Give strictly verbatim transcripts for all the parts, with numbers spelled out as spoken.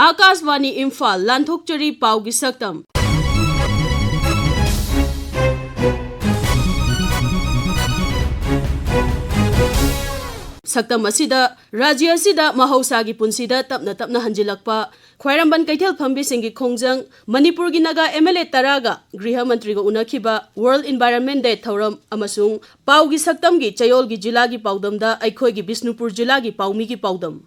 ꯑꯥꯀꯥꯁꯕꯥꯅꯤ ꯏꯝꯐꯥꯜ, ꯂꯥꯟꯊꯣꯛꯆꯔꯤ ꯄꯥꯎꯒꯤ ꯁꯛꯇꯝ꯫ ꯁꯛꯇꯝ ꯑꯁꯤꯗ ꯔꯥꯖ꯭ꯌ ꯑꯁꯤꯗ ꯃꯍꯧꯁꯥꯒꯤ ꯄꯨꯟꯁꯤꯗ ꯇꯞꯅ ꯇꯞꯅ ꯍꯟꯖꯤꯜꯂꯛꯄ, ꯈ꯭ꯋꯥꯏꯔꯝꯕꯟ ꯀꯩꯊꯦꯜ ꯐꯝꯕꯤꯁꯤꯡꯒꯤ ꯈꯣꯡꯖꯪ, ꯃꯅꯤꯄꯨꯔꯒꯤ ꯅꯥꯒꯥ ꯑꯦꯝ ꯑꯦꯜ ꯑꯦ ꯇꯔꯥꯒ ꯒ꯭ꯔꯤꯍ ꯃꯟꯇ꯭ꯔꯤꯒ ꯎꯅꯈꯤꯕ, World Environment Day ꯊꯧꯔꯝ ꯑꯃꯁꯨꯡ ꯄꯥꯎꯒꯤ ꯁꯛꯇꯝꯒꯤ ꯆꯌꯣꯜꯒꯤ ꯖꯤꯂꯥꯒꯤ ꯄꯥꯎꯗꯝꯗ ꯑꯩꯈꯣꯏꯒꯤ ꯕꯤꯁꯅꯨꯄꯨꯔ ꯖꯤꯂꯥꯒꯤ ꯄꯥꯎꯃꯤꯒꯤ ꯄꯥꯎꯗꯝ꯫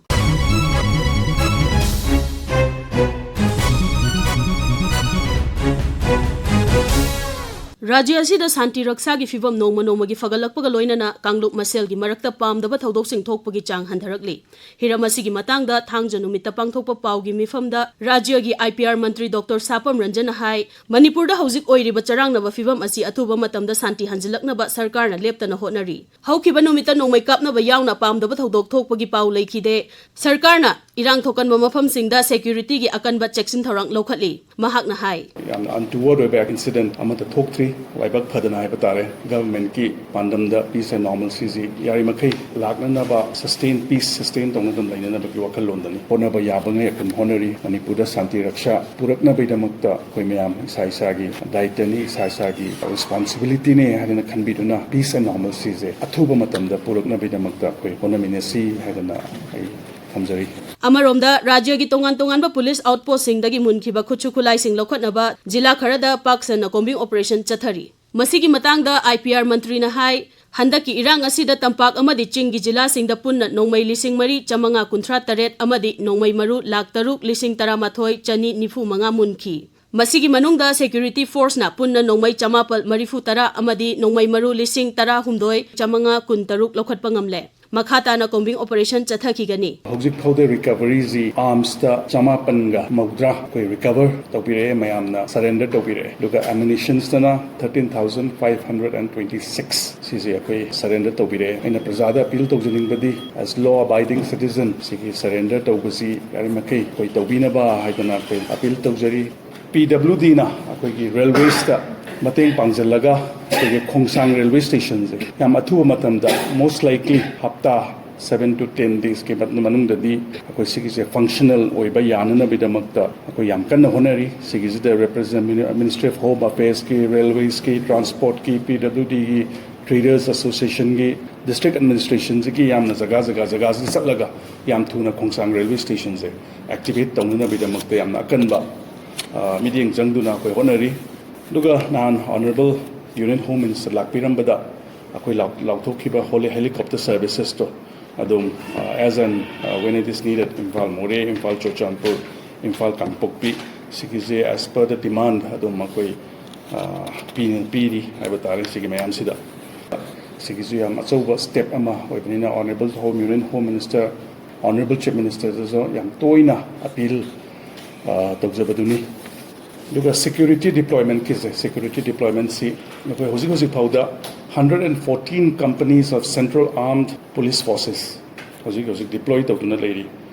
ꯔꯥꯖ꯭ꯌ ꯑꯁꯤꯗ ꯁꯥꯟꯇꯤ ꯔꯛꯁꯥꯒꯤ ꯐꯤꯚꯝ ꯅꯣꯡꯃ ꯅꯣꯡꯃꯒꯤ ꯐꯒꯠꯂꯛꯄꯒ ꯂꯣꯏꯅꯅ ꯀꯥꯡꯂꯨꯞ ꯃꯁꯦꯜꯒꯤ ꯃꯔꯛꯇ ꯄꯥꯝꯗꯕ ꯊꯧꯗꯣꯛꯁꯤꯡ ꯊꯣꯛꯄꯒꯤ ꯆꯥꯡ ꯍꯟꯊꯔꯛꯂꯤ꯫ ꯍꯤꯔꯝ ꯑꯁꯤꯒꯤ ꯃꯇꯥꯡꯗ ꯊꯥꯡꯖ ꯅꯨꯃꯤꯠꯇ ꯄꯥꯡꯊꯣꯛꯄ ꯄꯥꯎꯒꯤ ꯃꯤꯐꯝꯗ ꯔꯥꯖ꯭ꯌꯒꯤ I P R Mantri doctor ꯁꯥꯄꯝ ꯔꯟꯖꯟꯅ ꯍꯥꯏ, ꯃꯅꯤꯄꯨꯔꯗ ꯍꯧꯖꯤꯛ ꯑꯣꯏꯔꯤꯕ ꯆꯔꯥꯡꯅꯕ ꯐꯤꯚꯝ ꯑꯁꯤ ꯑꯊꯨꯕ ꯃꯇꯝꯗ ꯁꯥꯟꯇꯤ ꯍꯟꯖꯤꯜꯂꯛꯅꯕ ꯁꯔꯀꯥꯔꯅ ꯂꯦꯞꯇꯅ ꯍꯣꯠꯅꯔꯤ꯫ ꯍꯧꯈꯤꯕ ꯅꯨꯃꯤꯠꯇ ꯅꯣꯡꯃꯩ ꯀꯥꯞꯅꯕ ꯌꯥꯎꯅ ꯄꯥꯝꯗꯕ ꯊꯧꯗꯣꯛ ꯊꯣꯛꯄꯒꯤ ꯄꯥꯎ ꯂꯩꯈꯤꯗꯦ꯫ ꯁꯔꯀꯥꯔꯅ ꯏꯔꯥꯡ ꯊꯣꯛꯀꯟꯕ ꯃꯐꯝꯁꯤꯡꯗ ꯁꯦꯀ꯭ꯌꯨꯔꯤꯇꯤꯒꯤ ꯑꯀꯟꯕ ꯆꯦꯛꯁꯤꯟ ꯊꯧꯔꯥꯡ ꯂꯧꯈꯠꯂꯤ꯫ ꯃꯍꯥꯛꯅ ꯍꯥꯏ, ꯌꯥꯝꯅ untoward ꯑꯣꯏꯕ incident ꯑꯃꯠꯇ ꯊꯣꯛꯇ꯭ꯔꯤ꯫ ꯂꯥꯏꯕꯛ ꯐꯗꯅ ꯍꯥꯏꯕ ꯇꯥꯔꯦ, governmentꯀꯤ ꯄꯥꯟꯗꯝꯗ peace and normalcyꯁꯤ ꯌꯥꯔꯤꯃꯈꯩ ꯂꯥꯛꯅꯅꯕ, sustain, peace sustain ꯇꯧꯅ ꯑꯗꯨꯝ ꯂꯩꯅꯅꯕꯒꯤ ꯋꯥꯈꯜꯂꯣꯟꯗꯅꯤ꯫ ꯍꯣꯠꯅꯕ ꯌꯥꯕꯉꯩ ꯑꯗꯨꯝ ꯍꯣꯠꯅꯔꯤ꯫ ꯃꯅꯤꯄꯨꯔꯗ ꯁꯥꯟꯇꯤ ꯔꯛꯁꯥ ꯄꯨꯔꯛꯅꯕꯒꯤꯗꯃꯛꯇ ꯑꯩꯈꯣꯏ ꯃꯌꯥꯝ ꯏꯁꯥ ꯏꯁꯥꯒꯤ ꯗꯥꯌꯤꯠꯇꯅꯤ, ꯏꯁꯥ ꯏꯁꯥꯒꯤ responsibilityꯅꯦ ꯍꯥꯏꯗꯅ ꯈꯟꯕꯤꯗꯨꯅ peace and normalcyꯁꯦ ꯑꯊꯨꯕ ꯃꯇꯝꯗ ꯄꯨꯔꯛꯅꯕꯒꯤꯗꯃꯛꯇ ꯑꯩꯈꯣꯏ ꯍꯣꯠꯅꯃꯤꯟꯅꯁꯤ ꯍꯥꯏꯗꯅ ꯑꯩ ꯊꯝꯖꯔꯤ꯫ ꯑꯃꯔꯣꯝꯗ, ꯔꯥꯖ꯭ꯌꯒꯤ ꯇꯣꯉꯥꯟ ꯇꯣꯉꯥꯟꯕ ꯄꯨꯂꯤꯁ ꯑꯥꯎꯠꯄꯣꯁꯁꯤꯡꯗꯒꯤ ꯃꯨꯟꯈꯤꯕ ꯈꯨꯠꯁꯨ ꯈꯨꯠꯂꯥꯏꯁꯤꯡ ꯂꯧꯈꯠꯅꯕ ꯖꯤꯂꯥ ꯈꯔꯗ ꯄꯥꯛ ꯁꯟꯅ combing operation ꯆꯠꯊꯔꯤ꯫ ꯃꯁꯤꯒꯤ ꯃꯇꯥꯡꯗ ꯑꯥꯏ ꯄꯤ ꯑꯥꯔ ꯃꯟꯇ꯭ꯔꯤꯅ ꯍꯥꯏ, ꯍꯟꯗꯛꯀꯤ ꯏꯔꯥꯡ ꯑꯁꯤꯗ ꯇꯝꯄꯥꯛ ꯑꯃꯗꯤ ꯆꯤꯡꯒꯤ ꯖꯤꯂꯥꯁꯤꯡꯗ ꯄꯨꯟꯅ ꯅꯣꯡꯃꯩ ꯂꯤꯁꯤꯡ ꯃꯔꯤ ꯆꯥꯃꯉꯥ ꯀꯨꯟꯊ꯭ꯔꯥ ꯇꯔꯦꯠ ꯑꯃꯗꯤ ꯅꯣꯡꯃꯩ ꯃꯔꯨ ꯂꯥꯈ ꯇꯔꯨꯛ ꯂꯤꯁꯤꯡ ꯇꯔꯥꯃꯥꯊꯣꯏ ꯆꯅꯤ ꯅꯤꯐꯨ ꯃꯉꯥ ꯃꯨꯟꯈꯤ꯫ ꯃꯁꯤꯒꯤ ꯃꯅꯨꯡꯗ security forceꯅ ꯄꯨꯟꯅ ꯅꯣꯡꯃꯩ ꯆꯃꯥꯄꯜ ꯃꯔꯤꯐꯨ ꯇꯔꯥ ꯑꯃꯗꯤ ꯅꯣꯡꯃꯩ ꯃꯔꯨ ꯂꯤꯁꯤꯡ ꯇꯔꯥꯍꯨꯝꯗꯣꯏ ꯆꯥꯃꯉꯥ ꯀꯨꯟꯇꯔꯨꯛ ꯂꯧꯈꯠꯄ ꯉꯝꯂꯦ꯫ ꯃꯈꯥ ꯇꯥꯅ combing operation ꯆꯠꯊꯈꯤꯒꯅꯤ꯫ ꯍꯧꯖꯤꯛ ꯐꯥꯎꯗ recoveryꯁꯤ armsꯇ ꯆꯃꯥꯄꯟꯒ ꯃꯧꯗ꯭ꯔꯥ ꯑꯩꯈꯣꯏ recover ꯇꯧꯕꯤꯔꯛꯑꯦ, ꯃꯌꯥꯝꯅ surrender ꯇꯧꯕꯤꯔꯛꯑꯦ꯫ ꯑꯗꯨꯒ ammunitionsꯇꯅ thirteen thousand five hundred and twenty six ꯁꯤꯁꯦ ꯑꯩꯈꯣꯏ surrender ꯇꯧꯕꯤꯔꯛꯑꯦ꯫ ꯑꯩꯅ ꯄ꯭ꯔꯖꯥꯗ appeal ꯇꯧꯖꯅꯤꯡꯕꯗꯤ, as law abiding citizen, ꯁꯤꯒꯤ surrender ꯇꯧꯕꯁꯤ ꯌꯥꯔꯤꯃꯈꯩ ꯑꯩꯈꯣꯏ ꯇꯧꯕꯤꯅꯕ ꯍꯥꯏꯗꯅ ꯑꯩꯈꯣꯏ appeal ꯇꯧꯖꯔꯤ꯫ ꯄꯤ ꯗꯕ꯭ꯂꯤꯎ ꯗꯤꯅ ꯑꯩꯈꯣꯏꯒꯤ railwaysꯇ ꯃꯇꯦꯡ ꯄꯥꯡꯁꯤꯜꯂꯒ ꯑꯩꯈꯣꯏꯒꯤ ꯈꯣꯡꯁꯥꯡ railway stationꯁꯦ ꯌꯥꯝ ꯑꯊꯨꯕ ꯃꯇꯝꯗ, most likely ꯍꯞꯇꯥ Seven to ten days ꯀꯤ ꯃꯅꯨꯡꯗꯗꯤ ꯑꯩꯈꯣꯏ ꯁꯤꯒꯤꯁꯦ functional ꯑꯣꯏꯕ ꯌꯥꯅꯅꯕꯒꯤꯗꯃꯛꯇ ꯑꯩꯈꯣꯏ ꯌꯥꯝ ꯀꯟꯅ ꯍꯣꯠꯅꯔꯤ꯫ ꯁꯤꯒꯤꯁꯤꯗ represent Ministry of Home Affairs ꯀꯤ, Railways ꯀꯤ, Transport ꯀꯤ, P W D ꯒꯤ, Traders Association ꯒꯤ, District Administration ꯁꯤꯒꯤ ꯌꯥꯝꯅ ꯖꯒꯥ ꯖꯒꯥ ꯖꯒꯥꯁꯤꯗ ꯆꯠꯂꯒ ꯌꯥꯝ ꯊꯨꯅ ꯈꯣꯡꯁꯥꯡ railway station ꯁꯦ activate ꯇꯧꯅꯅꯕꯒꯤꯗꯃꯛꯇ ꯌꯥꯝꯅ ꯑꯀꯟꯕ, ꯑ, ꯃꯤꯠꯌꯦꯡ ꯆꯪꯗꯨꯅ ꯑꯩꯈꯣꯏ ꯍꯣꯠꯅꯔꯤ꯫ ꯑꯗꯨꯒ ꯅꯍꯥꯟ Honourable Union Home Minister ꯂꯥꯛꯄꯤꯔꯝꯕꯗ ꯑꯩꯈꯣꯏ ꯂꯥꯎ-, ꯂꯥꯎꯊꯣꯛꯈꯤꯕ ꯍꯣꯂꯤ helicopter services ꯇꯣ ꯑꯗꯨꯝ, ꯑ, as and, ꯑ, when it is needed, Imphal ꯃꯣꯔꯦ, ꯏꯝꯐꯥꯜ ꯆꯨꯔꯆꯥꯟꯄꯨꯔ, ꯏꯝꯐꯥꯜ ꯀꯥꯡꯄꯣꯛꯄꯤ, ꯁꯤꯒꯤꯁꯦ as per the demand ꯑꯗꯨꯝ ꯑꯩꯈꯣꯏ, ꯑ, ꯄꯤ-, ꯄꯤꯔꯤ ꯍꯥꯏꯕ ꯇꯥꯔꯦ꯫ ꯁꯤꯒꯤ ꯃꯌꯥꯝꯁꯤꯗ ꯁꯤꯒꯤꯁꯨ ꯌꯥꯝ ꯑꯆꯧꯕ step ꯑꯃ ꯑꯣꯏꯕꯅꯤꯅ Honourable Home, Union Home Minister, Honourable Chief Minister ꯗꯁꯨ ꯌꯥꯝ ꯇꯣꯏꯅ appeal, ꯑ, ꯇꯧꯖꯕꯗꯨꯅꯤ꯫ ꯑꯗꯨꯒ security deployment ꯀꯤꯁꯦ, security deployment ꯁꯤ ꯑꯩꯈꯣꯏ ꯍꯧꯖꯤꯛ ꯍꯧꯖꯤꯛ ꯐꯥꯎꯗ hundred and fourteen companies of Central Armed Police Forces ꯍꯧꯖꯤꯛ ꯍꯧꯖꯤꯛ deploy ꯇꯧꯗꯨꯅ ꯂꯩꯔꯤ꯫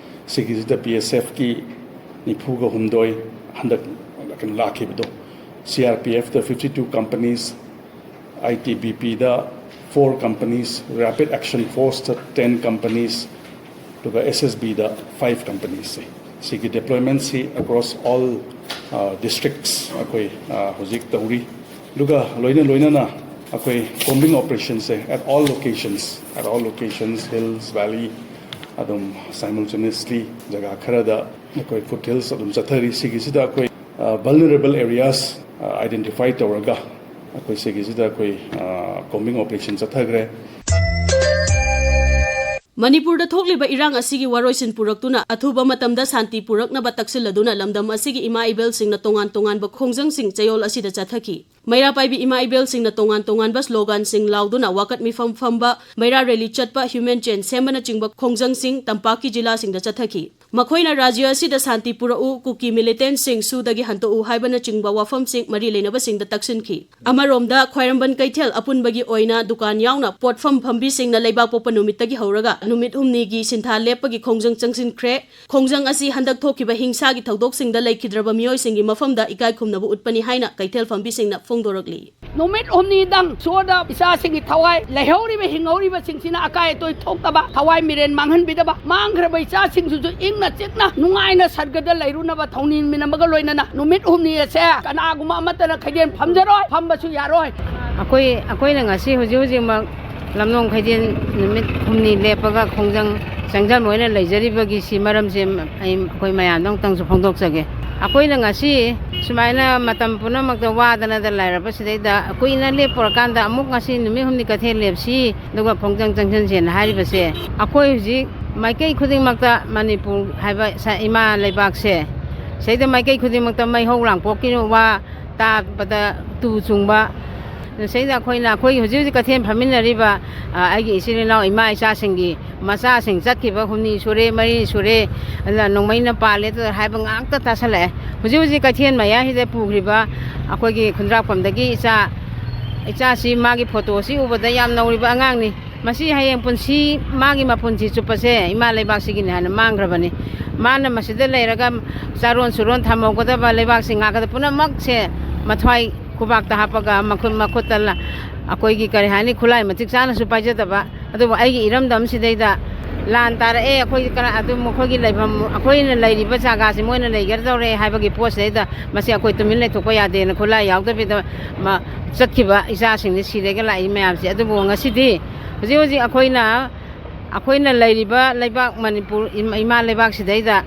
ꯁꯤꯒꯤꯁꯤꯗ B S F ꯀꯤ ꯅꯤꯐꯨꯒ ꯍꯨꯝꯗꯣꯏ ꯍꯟꯗꯛ ꯀꯩꯅꯣ ꯂꯥꯛꯈꯤꯕꯗꯣ, C R P F ꯇ fifty two companies, I T B P the four companies, Rapid Action Force ꯇ ten companies, ꯑꯗꯨꯒ S S B ꯗ five companies ꯁꯦ, ꯁꯤꯒꯤ deployment ꯁꯤ across all, ꯑ, districts ꯑꯩꯈꯣꯏ, ꯑ, ꯍꯧꯖꯤꯛ ꯇꯧꯔꯤ꯫ ꯑꯗꯨꯒ ꯂꯣꯏꯅ ꯂꯣꯏꯅꯅ ꯑꯩꯈꯣꯏ combing operation say at all locations, at all locations, hills, valley, ꯑꯗꯨꯝ simultaneously ꯖꯒꯥ ꯈꯔꯗ ꯑꯩꯈꯣꯏ foothills ꯑꯗꯨꯝ ꯆꯠꯊꯔꯤ꯫ ꯁꯤꯒꯤꯁꯤꯗ ꯑꯩꯈꯣꯏ, ꯑ, vulnerable areas, ꯑ, identify ꯇꯧꯔꯒ ꯑꯩꯈꯣꯏ ꯁꯤꯒꯤꯁꯤꯗ ꯑꯩꯈꯣꯏ, ꯑ, combing operation ꯆꯠꯊꯈ꯭ꯔꯦ꯫ ꯃꯅꯤꯄꯨꯔꯗ ꯊꯣꯛꯂꯤꯕ ꯏꯔꯥꯡ ꯑꯁꯤꯒꯤ ꯋꯥꯔꯣꯏꯁꯤꯟ ꯄꯨꯔꯛꯇꯨꯅ ꯑꯊꯨꯕ ꯃꯇꯝꯗ ꯁꯥꯟꯇꯤ ꯄꯨꯔꯛꯅꯕ ꯇꯛꯁꯤꯜꯂꯗꯨꯅ ꯂꯝꯗꯝ ꯑꯁꯤꯒꯤ ꯏꯃꯥ ꯏꯕꯦꯜꯁꯤꯡꯅ ꯇꯣꯉꯥꯟ ꯇꯣꯉꯥꯟꯕ ꯈꯣꯡꯖꯪꯁꯤꯡ ꯆꯌꯣꯜ ꯑꯁꯤꯗ ꯆꯠꯊꯈꯤ꯫ ꯃꯩꯔꯥ ꯄꯥꯏꯕꯤ ꯏꯃꯥ ꯏꯕꯦꯜꯁꯤꯡꯅ ꯇꯣꯉꯥꯟ ꯇꯣꯉꯥꯟꯕ slogan ꯁꯤꯡ ꯂꯥꯎꯗꯨꯅ ꯋꯥꯀꯠ ꯃꯤꯐꯝ ꯐꯝꯕ, ꯃꯩꯔꯥ rally ꯆꯠꯄ, human chain ꯁꯦꯝꯕꯅꯆꯤꯡꯕ ꯈꯣꯡꯖꯪꯁꯤꯡ ꯇꯝꯄꯥꯛꯀꯤ ꯖꯤꯂꯥꯁꯤꯡꯗ ꯆꯠꯊꯈꯤ꯫ ꯃꯈꯣꯏꯅ ꯔꯥꯖ꯭ꯌ ꯑꯁꯤꯗ ꯁꯥꯟꯇꯤ ꯄꯨꯔꯛꯎ, ꯀꯨꯀꯤ militant ꯁꯤꯡ ꯁꯨꯗꯒꯤ ꯍꯟꯗꯣꯛꯎ ꯍꯥꯏꯕꯅꯆꯤꯡꯕ ꯋꯥꯐꯝꯁꯤꯡ ꯃꯔꯤ ꯂꯩꯅꯕꯁꯤꯡꯗ ꯇꯛꯁꯤꯟꯈꯤ꯫ ꯑꯃꯔꯣꯝꯗ, ꯈ꯭ꯋꯥꯏꯔꯝꯕꯟ ꯀꯩꯊꯦꯜ ꯑꯄꯨꯟꯕꯒꯤ ꯑꯣꯏꯅ ꯗꯨꯀꯥꯟ ꯌꯥꯎꯅ ꯄꯣꯠꯐꯝ ꯐꯝꯕꯤꯁꯤꯡꯅ ꯂꯩꯕꯥꯛꯄꯣꯛꯄ ꯅꯨꯃꯤꯠꯇꯒꯤ ꯍꯧꯔꯒ ꯅꯨꯃꯤꯠ ꯍꯨꯝꯅꯤꯒꯤ ꯁꯤꯟꯊꯥ ꯂꯦꯞꯄꯒꯤ ꯈꯣꯡꯖꯪ ꯆꯪꯁꯤꯟꯈ꯭ꯔꯦ꯫ ꯈꯣꯡꯖꯪ ꯑꯁꯤ ꯍꯟꯗꯛ ꯊꯣꯛꯈꯤꯕ ꯍꯤꯡꯁꯥꯒꯤ ꯊꯧꯗꯣꯛꯁꯤꯡꯗ ꯂꯩꯈꯤꯗ꯭ꯔꯕ ꯃꯤꯑꯣꯏꯁꯤꯡꯒꯤ ꯃꯐꯝꯗ ꯏꯀꯥꯏ ꯈꯨꯝꯅꯕ ꯎꯠꯄꯅꯤ ꯍꯥꯏꯅ ꯀꯩꯊꯦꯜ ꯐꯝꯕꯤꯁꯤꯡꯅ ꯐꯣꯡꯗꯣꯔꯛꯂꯤ꯫ ꯅꯨꯃꯤꯠ ꯍꯨꯝꯅꯤꯗꯪ ꯁꯣꯗ ꯏꯆꯥꯁꯤꯡꯒꯤ ꯊꯋꯥꯏ ꯂꯩꯍꯧꯔꯤꯕ ꯍꯤꯡꯍꯧꯔꯤꯕꯁꯤꯡꯁꯤꯅ ꯑꯀꯥꯏ ꯑꯇꯣꯏ ꯊꯣꯛꯇꯕ, ꯊꯋꯥꯏ ꯃꯤꯔꯦꯟ ꯃꯥꯡꯍꯟꯕꯤꯗꯕ, ꯃꯥꯡꯈ꯭ꯔꯕ ꯏꯆꯥꯁꯤꯡꯁꯤꯁꯨ ꯏꯪꯅ ꯆꯤꯛꯅ ꯅꯨꯡꯉꯥꯏꯅ ꯁꯔꯒꯗ ꯂꯩꯔꯨꯅꯕ ꯊꯧꯅꯤꯃꯤꯟꯅꯕꯒ ꯂꯣꯏꯅꯅ ꯅꯨꯃꯤꯠ ꯍꯨꯝꯅꯤ ꯑꯁꯦ ꯀꯅꯥꯒꯨꯝꯕ ꯑꯃꯠꯇꯅ ꯈꯩꯗꯦꯟ ꯐꯝꯖꯔꯣꯏ, ꯐꯝꯕꯁꯨ ꯌꯥꯔꯣꯏ꯫ ꯑꯩꯈꯣꯏ ꯑꯩꯈꯣꯏꯅ ꯉꯁꯤ ꯍꯧꯖꯤꯛ ꯍꯧꯖꯤꯛꯃꯛ ꯂꯝꯂꯣꯡ ꯈꯩꯗꯦꯟ ꯅꯨꯃꯤꯠ ꯍꯨꯝꯅꯤ ꯂꯦꯞꯄꯒ ꯈꯣꯡꯖꯪ ꯆꯪꯖꯟꯕ ꯑꯣꯏꯅ ꯂꯩꯖꯔꯤꯕꯒꯤ ꯁꯤ ꯃꯔꯝꯁꯦ ꯑꯩ ꯑꯩꯈꯣꯏ ꯃꯌꯥꯝꯗ ꯑꯃꯨꯛꯇꯪꯁꯨ ꯐꯣꯡꯗꯣꯛꯆꯒꯦ꯫ ꯑꯩꯈꯣꯏꯅ ꯉꯁꯤ ꯁꯨꯃꯥꯏꯅ ꯃꯇꯝ ꯄꯨꯝꯅꯃꯛꯇ ꯋꯥꯗꯅꯗ ꯂꯩꯔꯕꯁꯤꯗꯩꯗ ꯀꯨꯏꯅ ꯂꯦꯞꯄꯨꯔꯀꯥꯟꯗ ꯑꯃꯨꯛ ꯉꯁꯤ ꯅꯨꯃꯤꯠ ꯍꯨꯝꯅꯤ ꯀꯩꯊꯦꯜ ꯂꯦꯞꯁꯤ, ꯑꯗꯨꯒ ꯈꯣꯡꯖꯪ ꯆꯪꯁꯤꯟꯁꯦꯅ ꯍꯥꯏꯔꯤꯕꯁꯦ, ꯑꯩꯈꯣꯏ ꯍꯧꯖꯤꯛ ꯃꯥꯏꯀꯩ ꯈꯨꯗꯤꯡꯃꯛꯇ ꯃꯅꯤꯄꯨꯔ ꯍꯥꯏꯕ ꯁ-, ꯏꯃꯥ ꯂꯩꯕꯥꯛꯁꯦ, ꯁꯤꯗꯩꯗ ꯃꯥꯏꯀꯩ ꯈꯨꯗꯤꯡꯃꯛꯇ ꯃꯩ ꯍꯧ ꯂꯥꯡꯄꯣꯛꯀꯤ ꯋꯥ ꯇꯥꯕꯗ ꯇꯨ ꯆꯨꯡꯕ, ꯁꯤꯗꯩꯗ ꯑꯩꯈꯣꯏꯅ, ꯑꯩꯈꯣꯏꯒꯤ ꯍꯧꯖꯤꯛ ꯍꯧꯖꯤꯛ ꯀꯩꯊꯦꯜ ꯐꯝꯃꯤꯟꯅꯔꯤꯕ, ꯑ, ꯑꯩꯒꯤ ꯏꯆꯤꯜ ꯏꯅꯥꯎ ꯏꯃꯥ ꯏꯆꯥꯁꯤꯡꯒꯤ ꯃꯆꯥꯁꯤꯡ ꯆꯠꯈꯤꯕ ꯍꯨꯝꯅꯤ ꯁꯨꯔꯦ, ꯃꯔꯤ ꯁꯨꯔꯦ, ꯑꯗꯨꯅ ꯅꯣꯡꯃꯩꯅ ꯄꯥꯜꯂꯦ ꯑꯗꯨ ꯍꯥꯏꯕ ꯉꯥꯛꯇ ꯇꯥꯁꯜꯂꯛꯑꯦ꯫ ꯍꯧꯖꯤꯛ ꯍꯧꯖꯤꯛ ꯀꯩꯊꯦꯜ ꯃꯌꯥꯏꯁꯤꯗ ꯄꯨꯈ꯭ꯔꯤꯕ ꯑꯩꯈꯣꯏꯒꯤ ꯈꯨꯟꯗ꯭ꯔꯥꯛꯄꯝꯗꯒꯤ ꯏꯆꯥ, ꯏꯆꯥꯁꯤ ꯃꯥꯒꯤ ꯐꯣꯇꯣꯁꯤ ꯎꯕꯗ ꯌꯥꯝ ꯅꯧꯔꯤꯕ ꯑꯉꯥꯡꯅꯤ꯫ ꯃꯁꯤ ꯍꯌꯦꯡ ꯄꯨꯟꯁꯤ, ꯃꯥꯒꯤ ꯃꯄꯨꯟꯁꯤ ꯆꯨꯞꯄꯁꯦ ꯏꯃꯥ ꯂꯩꯕꯥꯛꯁꯤꯒꯤꯅꯤ ꯍꯥꯏꯅ ꯃꯥꯡꯈ꯭ꯔꯕꯅꯤ꯫ ꯃꯥꯅ ꯃꯁꯤꯗ ꯂꯩꯔꯒ ꯆꯥꯔꯣꯟ ꯁꯨꯔꯣꯟ ꯊꯝꯍꯧꯒꯗꯕ, ꯂꯩꯕꯥꯛꯁꯤ ꯉꯥꯛꯀꯗꯕ ꯄꯨꯝꯅꯃꯛꯁꯦ ꯃꯊ꯭ꯋꯥꯏ ꯈꯨꯕꯥꯛꯇ ꯍꯥꯞꯄꯒ ꯃꯈꯨꯠ, ꯃꯈꯨꯠꯇ ꯂ-, ꯑꯩꯈꯣꯏꯒꯤ ꯀꯔꯤ ꯍꯥꯏꯅꯤ, ꯈꯨꯠꯂꯥꯏ ꯃꯇꯤꯛ ꯆꯥꯅꯁꯨ ꯄꯥꯏꯖꯗꯕ, ꯑꯗꯨꯕꯨ ꯑꯩꯒꯤ ꯏꯔꯝꯗꯝꯁꯤꯗꯩꯗ ꯂꯥꯟ ꯇꯥꯔꯛꯑꯦ, ꯑꯩꯈꯣꯏꯒꯤ ꯀꯅꯥ-, ꯑꯗꯨꯝ ꯑꯩꯈꯣꯏꯒꯤ ꯂꯩꯐꯝ, ꯑꯩꯈꯣꯏꯅ ꯂꯩꯔꯤꯕ ꯖꯒꯥꯁꯤ ꯃꯣꯏꯅ ꯂꯩꯒꯗꯧꯔꯦ ꯍꯥꯏꯕꯒꯤ ꯄꯣꯠꯁꯤꯗꯩꯗ ꯃꯁꯤ ꯑꯩꯈꯣꯏ ꯇꯨꯃꯤꯟ ꯂꯩꯊꯣꯛꯄ ꯌꯥꯗꯦꯅ ꯈꯨꯠꯂꯥꯏ ꯌꯥꯎꯗꯕꯤꯗ ꯃ-, ꯆꯠꯈꯤꯕ ꯏꯆꯥꯁꯤꯡꯁꯤ ꯁꯤꯔꯒ ꯂꯥꯛꯏ ꯃꯌꯥꯝꯁꯦ꯫ ꯑꯗꯨꯕꯨ ꯉꯁꯤꯗꯤ ꯍꯧꯖꯤꯛ ꯍꯧꯖꯤꯛ ꯑꯩꯈꯣꯏꯅ, ꯑꯩꯈꯣꯏꯅ ꯂꯩꯔꯤꯕ ꯂꯩꯕꯥꯛ ꯃꯅꯤꯄꯨꯔ ꯏꯃꯥ, ꯏꯃꯥ ꯂꯩꯕꯥꯛꯁꯤꯗꯩꯗ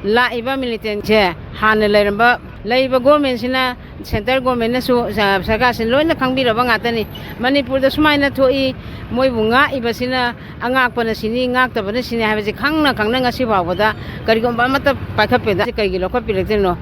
ꯂꯥꯛꯏꯕ ꯃꯤꯂꯤꯇꯦꯟꯁꯦ ꯍꯥꯟꯅ ꯂꯩꯔꯝꯕ, ꯂꯩꯔꯤꯕ ꯒꯣꯔꯃꯦꯟꯁꯤꯅ, ꯁꯦꯟꯇꯔ ꯒꯣꯔꯃꯦꯟꯅꯁꯨ, ꯁ-, ꯁꯔꯀꯥꯔꯁꯤꯅ ꯂꯣꯏꯅ ꯈꯪꯕꯤꯔꯕ ꯉꯥꯛꯇꯅꯤ꯫ ꯃꯅꯤꯄꯨꯔꯗ ꯁꯨꯃꯥꯏꯅ ꯊꯣꯛꯏ, ꯃꯣꯏꯕꯨ ꯉꯥꯛꯏꯕꯁꯤꯅ ꯑꯉꯥꯛꯄꯅ ꯁꯤꯅꯤ, ꯉꯥꯛꯇꯕꯅ ꯁꯤꯅꯤ ꯍꯥꯏꯕꯁꯤ ꯈꯪꯅ ꯈꯪꯅ ꯉꯁꯤ ꯐꯥꯎꯕꯗ ꯀꯔꯤꯒꯨꯝꯕ ꯑꯃꯠꯇ ꯄꯥꯏꯈꯠꯄꯤꯗ ꯀꯩꯒꯤ ꯂꯧꯈꯠꯄꯤꯔꯛꯇ꯭ꯔꯤꯅꯣ?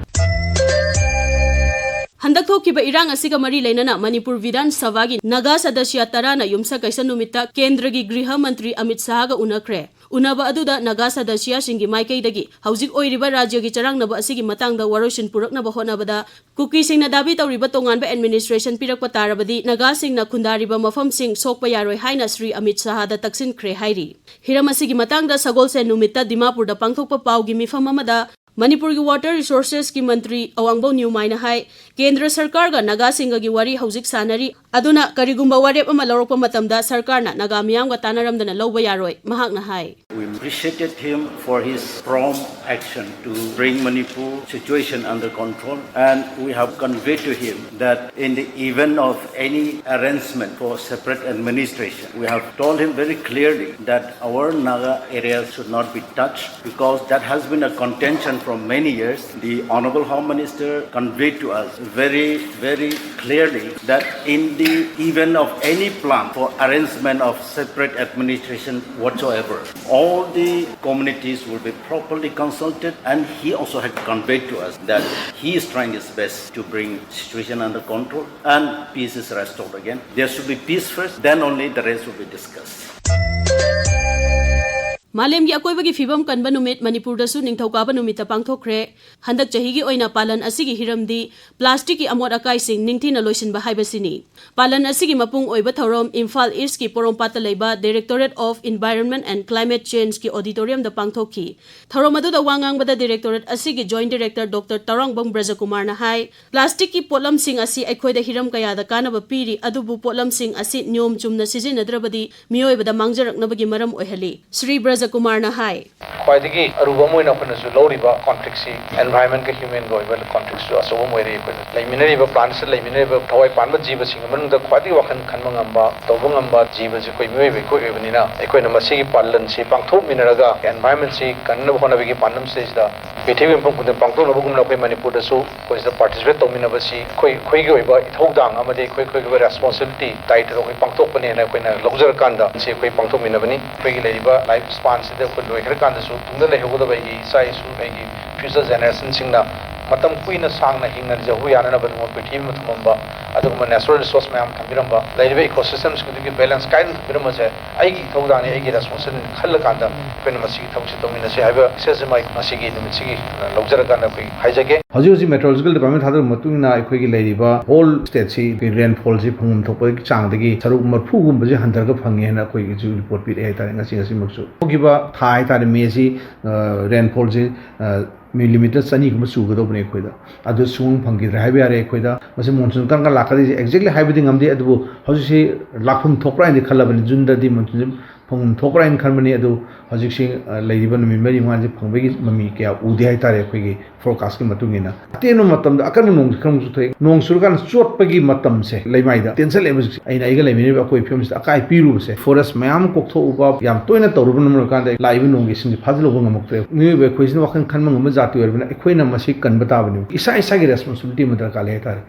ꯍꯟꯗꯛ ꯊꯣꯛꯈꯤꯕ ꯏꯔꯥꯡ ꯑꯁꯤꯒ ꯃꯔꯤ ꯂꯩꯅꯅ ꯃꯅꯤꯄꯨꯔ ꯕꯤꯙꯥꯟ ꯁꯚꯥꯒꯤ ꯅꯥꯒꯥ ꯁꯗꯁ꯭ꯌ ꯇꯔꯥꯅ ꯌꯨꯝꯁꯀꯩꯁ ꯅꯨꯃꯤꯠꯇ ꯀꯦꯟꯗ꯭ꯔꯒꯤ ꯒ꯭ꯔꯤꯍ ꯃꯟꯇ꯭ꯔꯤ ꯑꯃꯤꯠ ꯁꯥꯍꯒ ꯎꯅꯈ꯭ꯔꯦ꯫ ꯎꯅꯕ ꯑꯗꯨꯗ ꯅꯥꯒꯥ ꯁꯗꯁ꯭ꯌꯁꯤꯡꯒꯤ ꯃꯥꯏꯀꯩꯗꯒꯤ ꯍꯧꯖꯤꯛ ꯑꯣꯏꯔꯤꯕ ꯔꯥꯖ꯭ꯌꯒꯤ ꯆꯔꯥꯡꯅꯕ ꯑꯁꯤꯒꯤ ꯃꯇꯥꯡꯗ ꯋꯥꯔꯣꯏꯁꯤꯟ ꯄꯨꯔꯛꯅꯕ ꯍꯣꯠꯅꯕꯗ ꯀꯨꯀꯤꯁꯤꯡꯅ ꯗꯥꯕꯤ ꯇꯧꯔꯤꯕ ꯇꯣꯉꯥꯟꯕ ꯑꯦꯗꯃꯤꯅꯤꯁꯇ꯭ꯔꯦꯁꯟ ꯄꯤꯔꯛꯄ ꯇꯥꯔꯕꯗꯤ ꯅꯥꯒꯥꯁꯤꯡꯅ ꯈꯨꯟꯗꯥꯔꯤꯕ ꯃꯐꯝꯁꯤꯡ ꯁꯣꯛꯄ ꯌꯥꯔꯣꯏ ꯍꯥꯏꯅ ꯁ꯭ꯔꯤ ꯑꯃꯤꯠ ꯁꯥꯍꯗ ꯇꯛꯁꯤꯟꯈ꯭ꯔꯦ ꯍꯥꯏꯔꯤ꯫ ꯍꯤꯔꯝ ꯑꯁꯤꯒꯤ ꯃꯇꯥꯡꯗ ꯁꯒꯣꯜꯁꯦꯟ ꯅꯨꯃꯤꯠꯇ ꯗꯤꯃꯥꯄꯨꯔꯗ ꯄꯥꯡꯊꯣꯛꯄ ꯄꯥꯎꯒꯤ ꯃꯤꯐꯝ ꯑꯃꯗ ꯃꯅꯤꯄꯨꯔꯒꯤ ꯋꯥꯇꯔ ꯔꯤꯁꯣꯔꯁꯦꯁꯀꯤ ꯃꯟꯇ꯭ꯔꯤ ꯑꯋꯥꯡꯕꯧ ꯅ꯭ꯌꯨꯃꯥꯏꯅ ꯍꯥꯏ, ꯀꯦꯟꯗ꯭ꯔ ꯁꯔꯀꯥꯔꯒ ꯅꯥꯒꯥꯁꯤꯡꯒꯒꯤ ꯋꯥꯔꯤ ꯍꯧꯖꯤꯛ ꯁꯥꯟꯅꯔꯤ, ꯑꯗꯨꯅ ꯀꯔꯤꯒꯨꯝꯕ ꯋꯥꯔꯦꯞ ꯑꯃ ꯂꯧꯔꯛꯄ ꯃꯇꯝꯗ ꯁꯔꯀꯥꯔꯅ ꯅꯥꯒꯥ ꯃꯤꯌꯥꯝꯒ ꯇꯥꯟꯅꯔꯝꯗꯅ ꯂꯧꯕ ꯌꯥꯔꯣꯏ, ꯃꯍꯥꯛꯅ ꯍꯥꯏ꯫ We appreciated him for his prompt action to bring Manipur situation under control, and we have conveyed to him that in the event of any arrangement for separate administration, we have told him very clearly that our Naga areas should not be touched, because that has been a contention for many years. The Honorable Home Minister conveyed to us very, very clearly that in the event of any plan for arrangement of separate administration whatsoever, all the communities will be properly consulted, and he also had conveyed to us that he is trying his best to bring situation under control and peace is restored again. There should be peace first, then only the rest will be discussed. ꯃꯥꯂꯦꯝꯒꯤ ꯑꯀꯣꯏꯕꯒꯤ ꯐꯤꯕꯝ ꯀꯟꯕ ꯅꯨꯃꯤꯠ ꯃꯅꯤꯄꯨꯔꯗꯁꯨ ꯅꯤꯡꯊꯧꯀꯥꯕ ꯅꯨꯃꯤꯠꯇ ꯄꯥꯡꯊꯣꯛꯈ꯭ꯔꯦ꯫ ꯍꯟꯗꯛ ꯆꯍꯤꯒꯤ ꯑꯣꯏꯅ ꯄꯥꯂꯟ ꯑꯁꯤꯒꯤ ꯍꯤꯔꯝꯗꯤ ꯄ꯭ꯂꯥꯁꯇꯤꯛꯀꯤ ꯑꯃꯣꯠ ꯑꯀꯥꯏꯁꯤꯡ ꯅꯤꯡꯊꯤꯅ ꯂꯣꯏꯁꯤꯟꯕ ꯍꯥꯏꯕꯁꯤꯅꯤ꯫ ꯄꯥꯂꯟ ꯑꯁꯤꯒꯤ ꯃꯄꯨꯡ ꯑꯣꯏꯕ ꯊꯧꯔꯝ ꯏꯝꯐꯥꯜ ꯏꯁꯀꯤ ꯄꯣꯔꯣꯝꯄꯥꯠꯇ ꯂꯩꯕ Directorate of Environment and Climate Changeꯀꯤ auditoriumꯗ ꯄꯥꯡꯊꯣꯛꯈꯤ꯫ ꯊꯧꯔꯝ ꯑꯗꯨꯗ ꯋꯥ ꯉꯥꯡꯕꯗ directorate ꯑꯁꯤꯒꯤ joint director Doctor ꯇꯔꯥꯡꯕꯝ ꯕ꯭ꯔꯖꯀꯨꯃꯥꯔꯅ ꯍꯥꯏ, ꯄ꯭ꯂꯥꯁꯇꯤꯛꯀꯤ ꯄꯣꯠꯂꯝꯁꯤꯡ ꯑꯁꯤ ꯑꯩꯈꯣꯏꯗ ꯍꯤꯔꯝ ꯀꯌꯥꯗ ꯀꯥꯟꯅꯕ ꯄꯤꯔꯤ, ꯑꯗꯨꯕꯨ ꯄꯣꯠꯂꯝꯁꯤꯡ ꯑꯁꯤ ꯅꯤꯌꯣꯝ ꯆꯨꯝꯅ ꯁꯤꯖꯤꯟꯅꯗ꯭ꯔꯕꯗꯤ ꯃꯤꯑꯣꯏꯕꯗ ꯃꯥꯡꯖꯔꯛꯅꯕꯒꯤ ꯃꯔꯝ ꯑꯣꯏꯍꯜꯂꯤ꯫ ꯁ꯭ꯔꯤ ꯕ꯭ꯔꯖꯀꯨꯃꯥꯔꯅ ꯍꯥꯏ꯫ ꯈ꯭ꯋꯥꯏꯗꯒꯤ ꯑꯔꯨꯕ ꯑꯃ ꯑꯣꯏꯅ ꯑꯩꯈꯣꯏꯅꯁꯨ ꯂꯧꯔꯤꯕ conflictꯁꯤ environmentꯀ humanꯒ ꯑꯣꯏꯕ conflictꯁꯨ ꯑꯆꯧꯕ ꯑꯃ ꯑꯣꯏꯔꯦ꯫ ꯑꯩꯈꯣꯏꯅ ꯂꯩꯃꯤꯟꯅꯔꯤꯕ planetꯁꯤꯗ ꯂꯩꯃꯤꯟꯅꯔꯤꯕ ꯊꯋꯥꯏ ꯄꯥꯟꯕ ꯖꯤꯕꯁꯤꯡꯒꯤ ꯃꯅꯨꯡꯗ ꯈ꯭ꯋꯥꯏꯗꯒꯤ ꯋꯥꯈꯜ ꯈꯟꯕ ꯉꯝꯕ, ꯇꯧꯕ ꯉꯝꯕ ꯖꯤꯕꯁꯤ ꯑꯩꯈꯣꯏ ꯃꯤꯑꯣꯏꯕ ꯑꯩꯈꯣꯏ ꯑꯣꯏꯕꯅꯤꯅ, ꯑꯩꯈꯣꯏꯅ ꯃꯁꯤꯒꯤ ꯄꯥꯂꯟꯁꯤ ꯄꯥꯡꯊꯣꯛꯃꯤꯟꯅꯔꯒ environmentꯁꯤ ꯀꯟꯅꯕ ꯍꯣꯠꯅꯕꯒꯤ ꯄꯥꯟꯗꯝꯁꯤꯗꯩꯁꯤꯗ ꯄ꯭ꯔꯤꯊꯤꯕꯤ ꯃꯐꯝ ꯈꯨꯗꯤꯡ ꯄꯥꯡꯊꯣꯛꯅꯕꯒꯨꯝꯅ ꯑꯩꯈꯣꯏ ꯃꯅꯤꯄꯨꯔꯗꯁꯨ ꯑꯩꯈꯣꯏ ꯁꯤꯗ participate ꯇꯧꯃꯤꯟꯅꯕꯁꯤ ꯑꯩꯈꯣꯏ, ꯑꯩꯈꯣꯏꯒꯤ ꯑꯣꯏꯕ ꯏꯊꯧꯗꯥꯡ ꯑꯃꯗꯤ ꯑꯩꯈꯣꯏ, ꯑꯩꯈꯣꯏꯒꯤ ꯑꯣꯏꯕ responsibility, ꯗꯥꯏꯇ꯭ꯋ ꯑꯩꯈꯣꯏ ꯄꯥꯡꯊꯣꯛꯄꯅꯦꯅ ꯑꯩꯈꯣꯏꯅ ꯂꯧꯖꯔꯀꯥꯟꯗ ꯃꯁꯤ ꯑꯩꯈꯣꯏ ꯄꯥꯡꯊꯣꯛꯃꯤꯟꯅꯕꯅꯤ꯫ ꯑꯩꯈꯣꯏꯒꯤ ꯂꯩꯔꯤꯕ life spanꯁꯤꯗ ꯑꯩꯈꯣꯏ ꯂꯣꯏꯈ꯭ꯔꯀꯥꯟꯗꯁꯨ ꯇꯨꯡꯗ ꯂꯩꯍꯧꯒꯗꯕ ꯑꯩꯒꯤ ꯏꯆꯥ ꯏꯁꯨ, ꯑꯩꯒꯤ future generationꯁꯤꯡꯅ ꯃꯇꯝ ꯀꯨꯏꯅ ꯁꯥꯡꯅ ꯍꯤꯡꯅꯖꯍꯧꯕ ꯌꯥꯅꯅꯕ ꯑꯗꯨꯒꯨꯝꯕ ꯄ꯭ꯔꯤꯊꯤꯕꯤ ꯑꯃ ꯊꯝꯃꯝꯕ, ꯑꯗꯨꯒꯨꯝꯕ natural resource ꯃꯌꯥꯝ ꯊꯝꯕꯤꯔꯝꯕ, ꯂꯩꯔꯤꯕ ecosystemꯁꯤꯡ ꯑꯗꯨꯒꯤ balance ꯀꯥꯏꯗꯅ ꯊꯝꯕꯤꯔꯝꯕꯁꯦ ꯑꯩꯒꯤ ꯏꯊꯧꯗꯥꯡꯅꯤ, ꯑꯩꯒꯤ responsibilityꯅꯤ ꯈꯜꯂꯀꯥꯟꯗ ꯑꯩꯈꯣꯏꯅ ꯃꯁꯤꯒꯤ ꯊꯕꯛꯁꯤ ꯇꯧꯃꯤꯟꯅꯁꯤ ꯍꯥꯏꯕ messageꯁꯤꯃ ꯑꯩ ꯉꯁꯤꯒꯤ ꯅꯨꯃꯤꯠꯁꯤꯒꯤ ꯂꯧꯖꯔꯀꯥꯟꯗ ꯑꯩꯈꯣꯏ ꯍꯥꯏꯖꯒꯦ꯫ ꯍꯧꯖꯤꯛ ꯍꯧꯖꯤꯛ meteorological department ꯊꯥꯗꯣꯔꯛꯄ ꯃꯇꯨꯡ ꯏꯟꯅ ꯑꯩꯈꯣꯏꯒꯤ ꯂꯩꯔꯤꯕ whole stateꯁꯤ ꯑꯩꯈꯣꯏ rainfallꯁꯤ ꯐꯪꯐꯝ ꯊꯣꯛꯄꯒꯤ ꯆꯥꯡꯗꯒꯤ ꯁꯔꯨꯛ ꯃꯔꯤꯐꯨꯒꯨꯝꯕꯁꯤ ꯍꯟꯊꯔꯒ ꯐꯪꯉꯦ ꯍꯥꯏꯅ ꯑꯩꯈꯣꯏꯒꯤꯁꯨ report ꯄꯤꯔꯛꯑꯦ ꯍꯥꯏꯇꯥꯔꯦ꯫ ꯉꯁꯤ ꯉꯁꯤꯃꯛꯁꯨ ꯍꯧꯈꯤꯕ ꯊꯥ ꯍꯥꯏꯇꯥꯔꯦ, ꯃꯦꯁꯤ, ꯑ, rainfallꯁꯤ, ꯑ, ꯃꯤꯂꯤꯃꯤꯇꯔ ꯆꯅꯤꯒꯨꯝꯕ ꯆꯨꯒꯗꯧꯕꯅꯦ ꯑꯩꯈꯣꯏꯗ꯫ ꯑꯗꯨ ꯁꯨꯡꯐꯪ ꯐꯪꯈꯤꯗ꯭ꯔꯦ ꯍꯥꯏꯕ ꯌꯥꯔꯦ꯫ ꯑꯩꯈꯣꯏꯗ ꯃꯁꯤ ꯃꯣꯟꯁꯨꯟ ꯀꯔꯝ ꯀꯥꯟ ꯂꯥꯛꯀꯗꯣꯏꯁꯦ exactly ꯍꯥꯏꯕꯗꯤ ꯉꯝꯗꯦ, ꯑꯗꯨꯕꯨ ꯍꯧꯖꯤꯛꯁꯤ ꯂꯥꯛꯐꯝ ꯊꯣꯛꯄ꯭ꯔꯥ ꯍꯥꯏꯅꯗꯤ ꯈꯜꯂꯕꯅꯤ꯫ ꯖꯨꯟꯗꯗꯤ ꯃꯣꯟꯁꯨꯟꯁꯦ ꯐꯪꯐꯝ ꯊꯣꯛꯄ꯭ꯔꯥ ꯍꯥꯏꯅ ꯈꯟꯕꯅꯤ꯫ ꯑꯗꯨ ꯍꯧꯖꯤꯛꯁꯤ, ꯑ, ꯂꯩꯔꯤꯕ ꯅꯨꯃꯤꯠ ꯃꯔꯤ ꯃꯉꯥꯁꯤ ꯐꯪꯕꯒꯤ ꯃꯃꯤ ꯀꯌꯥ ꯎꯗꯦ ꯍꯥꯏꯇꯥꯔꯦ꯫ ꯑꯩꯈꯣꯏꯒꯤ ꯐꯣꯔꯀꯥꯁꯀꯤ ꯃꯇꯨꯡ ꯏꯟꯅ ꯑꯇꯦꯟꯕ ꯃꯇꯝꯗ ꯑꯀꯟꯕ ꯅꯣꯡꯁꯤ ꯈꯔ ꯑꯃꯨꯛ ꯆꯨꯊꯣꯛꯑꯦ꯫ ꯅꯣꯡ ꯆꯨꯔꯀꯥꯟꯗ ꯆꯣꯠꯄꯒꯤ ꯃꯇꯝꯁꯦ ꯂꯩꯃꯥꯏꯗ ꯇꯦꯟꯁꯜꯂꯛꯑꯦꯕ ꯍꯧꯖꯤꯛꯁꯦ꯫ ꯑꯩꯅ ꯑꯩꯒ ꯂꯩꯃꯤꯟꯅꯔꯤꯕ ꯑꯩꯈꯣꯏ ꯐꯤꯕꯝꯁꯤꯗ ꯑꯀꯥꯏ ꯄꯤꯔꯨꯕꯁꯦ, ꯐꯣꯔꯦꯁ ꯃꯌꯥꯝ ꯑꯃ ꯀꯣꯛꯊꯣꯛꯎꯕ ꯌꯥꯝ ꯇꯣꯏꯅ ꯇꯧꯔꯨꯕꯅ ꯃꯔꯝ ꯑꯣꯏꯔꯀꯥꯟꯗ ꯂꯥꯛꯏꯕ ꯅꯣꯡꯒꯤ ꯏꯁꯤꯡꯁꯦ ꯐꯥꯖꯤꯜꯍꯧꯕ ꯉꯝꯃꯛꯇ꯭ꯔꯦ꯫ ꯃꯤꯑꯣꯏꯕ ꯑꯩꯈꯣꯏꯁꯤꯅ ꯋꯥꯈꯜ ꯈꯟꯕ ꯉꯝꯕ ꯖꯥꯇꯤ ꯑꯣꯏꯔꯕꯅꯤꯅ ꯑꯩꯈꯣꯏꯅ ꯃꯁꯤ ꯀꯟꯕ ꯇꯥꯕꯅꯦꯕ꯫ ꯏꯁꯥ ꯏꯁꯥꯒꯤ ꯔꯦꯁꯄꯣꯟꯁꯤꯕꯤꯂꯤꯇꯤ ꯑꯃ ꯗꯔꯀꯥꯔ ꯂꯩ ꯍꯥꯏꯇꯥꯔꯦ꯫